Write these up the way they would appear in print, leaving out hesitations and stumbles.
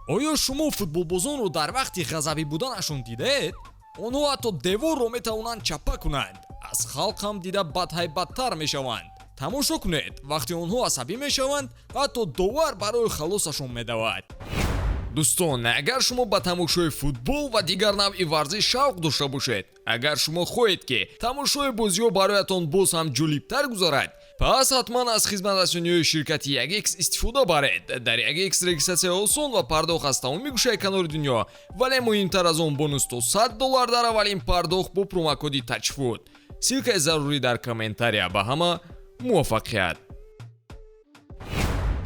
Оё шумо футболбозонро дар вақти ғазабӣ буданашон дидаед? Онҳо ҳатто деворро метавонанд чаппа кунанд, аз халқ ҳам дида бадҳайбаттар мешаванд. Тамошо кунед, вақте онҳо асабӣ мешаванд, ҳатто довар барои халосашон медавад. Дӯстон, агар шумо ба тамошои футбол ва дигар навъи варзиш шавқ дошта бошед, агар шумо хоҳед, ки тамошои бозиҳо бароятон боз ҳам ҷолибтар гузарад, пас ҳатман аз хизматрасониҳои ширкати 1X истифода баред. Дар 1X регистратсия осон ва пардохт аз тамоми гӯшаи канори дунё, вале муҳимтар аз он, бонус то 100 доллар дар аввалин пардохт бо промокоди TAJFOOT. Ссылкаи зарурӣ дар комментария. Ба ҳама муваффақият!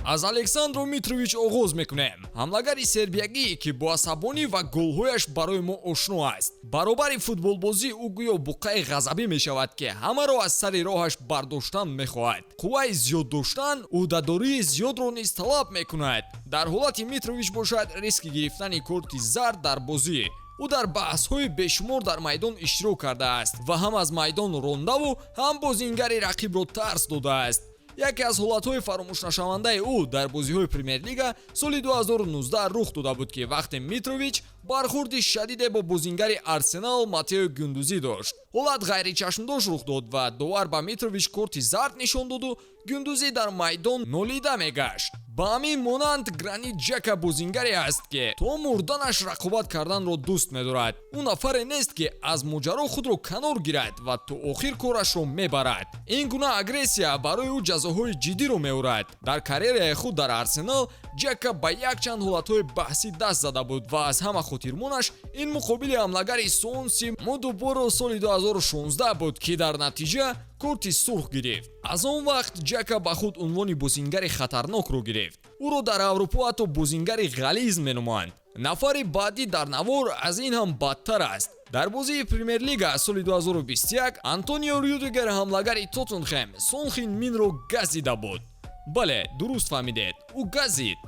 Аз Александро Митрович оғоз мекунем, ҳамлагари сербиягӣ, ки бо асабонӣ ва голҳояш барои мо ошно аст. Баробари футболбозӣ ӯ гӯё буққаи ғазабӣ мешавад, ки ҳамаро аз сари роҳаш бардоштан мехоҳад. Қувваи зиёд доштан ӯҳдадории зиёдро низ талаб мекунад. Дар ҳолати Митрович бошад, риски гирифтани корти зард дар бозӣ. Ӯ дар баҳсҳои бешумор дар майдон иштирок кардааст ва ҳам аз майдон рондаву ҳам бозингари рақибро тарс додааст. Яке аз ҳолатҳои фаромӯшнашавандаи ӯ дар бозиҳои Премер-лига соли 2019 рух дода буд, ки вақте Митрович бархурди шадиде бо бозингари Арсенал Матео Гюндузӣ дошт. Ҳолат ғайричашмдошт рух дод ва довар ба Митрович корти зард нишон доду Гюндузӣ дар майдон нолида мегашт. Ба ҳамин монанд, Гранит Ҷака бозингаре аст, ки то мурданаш рақобат карданро дӯст медорад. Ӯ нафаре нест, ки аз моҷаро худро канор гирад ва то охир корашро мебарад. Ин гуна агрессия барои ӯ ҷазоҳои ҷиддиро меорад. Дар карьераи худ дар Арсенал Ҷака ба якчанд ҳолатҳои баҳсӣ даст зада буд ва аз ҳама хотирмонаш ин муқобили ҳамлагари Суонси Мудуборо соли 2016 буд, ки дар натиҷа корти сурх гирифт. Аз он вақт Ҷака ба худ унвони бозингари хатарнокро гирифт. Ӯро дар Аврупо ҳатто бозингари ғализ меноманд. Нафари баъдӣ дар навор аз ин ҳам бадтар аст. Дар бозии Премер-лига соли 2021 Антонио Рюдигер, ҳамлагари Тоттенхем, Сон Хин Минро газида буд. Бале, дуруст фаҳмидед, ӯ газид,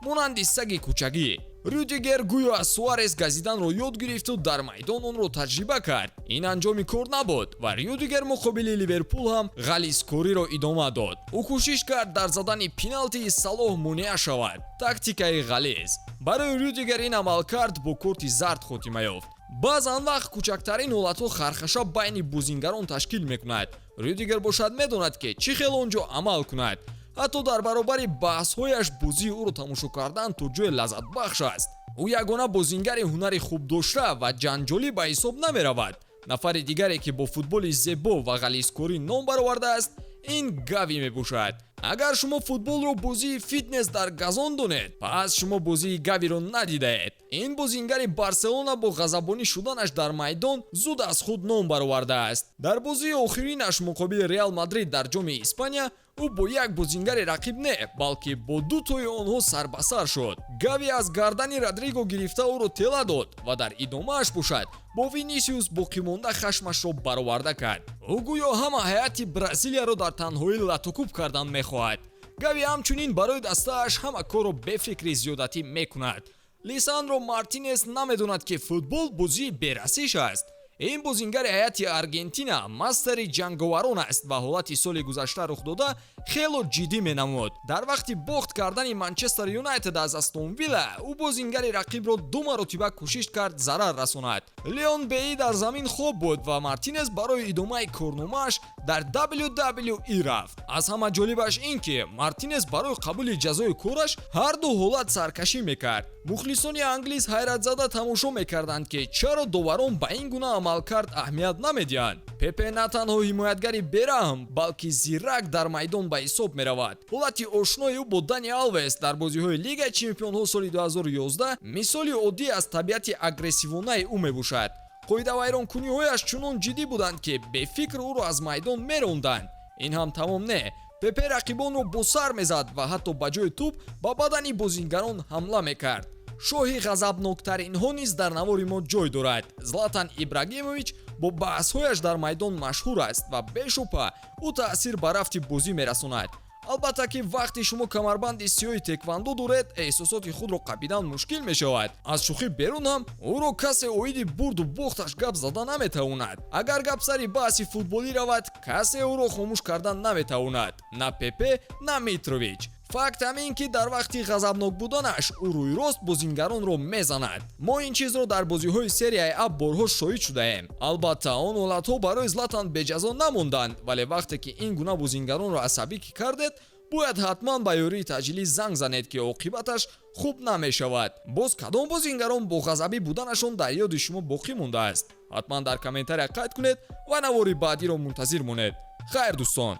монанди саги кӯчагӣ. Рюдигер гӯё аз Суарес газиданро ёд гирифту дар майдон онро таҷриба кард. Ин анҷоми кор набуд ва Рюдигер муқобили Ливерпул ҳам ғализкориро идома дод. Ӯ кӯшиш кард дар задани пеналти Салоҳ монеа шавад. Тактикаи ғализ. Барои Рюдигер ин амалкард бо корти зард хотима ёфт. Баъзан вақт кӯчактарин ҳолатҳо хархаша байни бозингарон ташкил мекунад. Рюдигер бошад, медонад, ки чӣ хел он ҷо амал кунад. Ҳатто дар баробари баҳсҳояш бозии ӯро тамошо кардан то ҷое лаззатбахш аст. Ӯ ягона бозингари ҳунари хуб дошта ва ҷанҷолӣ ба ҳисоб намеравад. Нафари дигаре, ки бо футболи зебо ва ғализкорӣ ном баровардааст, ин Гави мебошад. Агар шумо футболро бозии фитнес дар газон донед, пас шумо бозии Гавиро надидаед. Ин бозингари Барселона бо ғазабонӣ шуданаш дар майдон зуд аз худ ном баровардааст. Дар бозии охиринаш муқобили Реал Мадрид дар Ҷоми Испания ӯ бо як бозингари рақиб не, балки бо дутои онҳо сарбасар шуд. Гави аз гардани Родриго гирифта ӯро тела дод ва дар идомааш бошад, бо Винисиус боқимонда хашмашро бароварда кард. Ӯ гӯё ҳама ҳайати Бразилияро дар танҳоӣ латукӯб кардан мехоҳад. Гави ҳамчунин барои дастааш ҳама корро бефикри зиёдатӣ мекунад. Лисандро Мартинес намедонад, ки футбол бозии берасиш аст. Ин бозингари ҳайати Аргентина мастари ҷанговарон аст ва ҳолати соли гузашта рухдода хело ҷиддӣ менамуд. Дар вақти бохт кардани Манчестер Юнайтед аз Астон Вилла ӯ бозингари рақибро ду маротиба кӯшиш кард зарар расонад. Леон Бейли дар замин хоб буд ва Мартинес барои идомаи корномааш дар WWE рафт. Аз ҳама ҷолибаш ин, ки Мартинес барои қабули ҷазои кораш ҳар ду ҳолат саркашӣ мекард. Мухлисони англис ҳайратзада тамошо мекарданд, ки чаро доварон ба ин гуна амалкард аҳамият намедиҳанд. Пепе на танҳо ҳимоятгари бераҳм, балки зирак дар майдон ба ҳисоб меравад. Ҳолати ошнои ӯ бо Дани Алвес дар бозиҳои Лигаи чемпионҳо соли 2011 мисоли оддӣ аз табиати агрессивонаи ӯ мебошад. Қоидавайронкуниҳояш чунон ҷиддӣ буданд, ки бефикр ӯро аз майдон меронданд. Ин ҳам тамом не, Пепе рақибонро бо сар мезад ва ҳатто ба ҷои тӯб ба бадани бозингарон ҳамла мекард. Шоҳи ғазабноктаринҳо низ дар навори мо ҷой дорад. Златан Ибрагимович бо баҳсҳояш дар майдон машҳур аст ва бешубҳа ӯ таъсир ба рафти бозӣ мерасонад. Албатта, ки вақте шумо камарбанди сиёҳи теквандо доред, эҳсосоти худро қапидан мушкил мешавад. Аз шӯхӣ берун ҳам ӯро касе оиди бурду бохташ гап зада наметавонад. Агар гап сари баҳси футболӣ равад, касе ӯро хомӯш кардан наметавонад, на Пепе, на Митрович. Факт ҳамин, ки дар вақти ғазабнок буданаш ӯ рӯйрост бозингаронро мезанад. Мо ин чизро дар бозиҳои Серияи А борҳо шоҳид шудаем. Албатта, он ҳолатҳо барои Златан беҷазо намонданд, вале вақте ки ин гуна бозингаронро асабӣ ки кардед, бояд ҳатман ба ёрии таъҷилӣ занг занед, ки оқибаташ хуб намешавад. Боз кадом бозингарон бо ғазабӣ буданашон дар ёди шумо боқӣ мондааст? Ҳатман дар комментария қайд кунед ва навори баъдиро мунтазир монед. Хайр, дӯстон.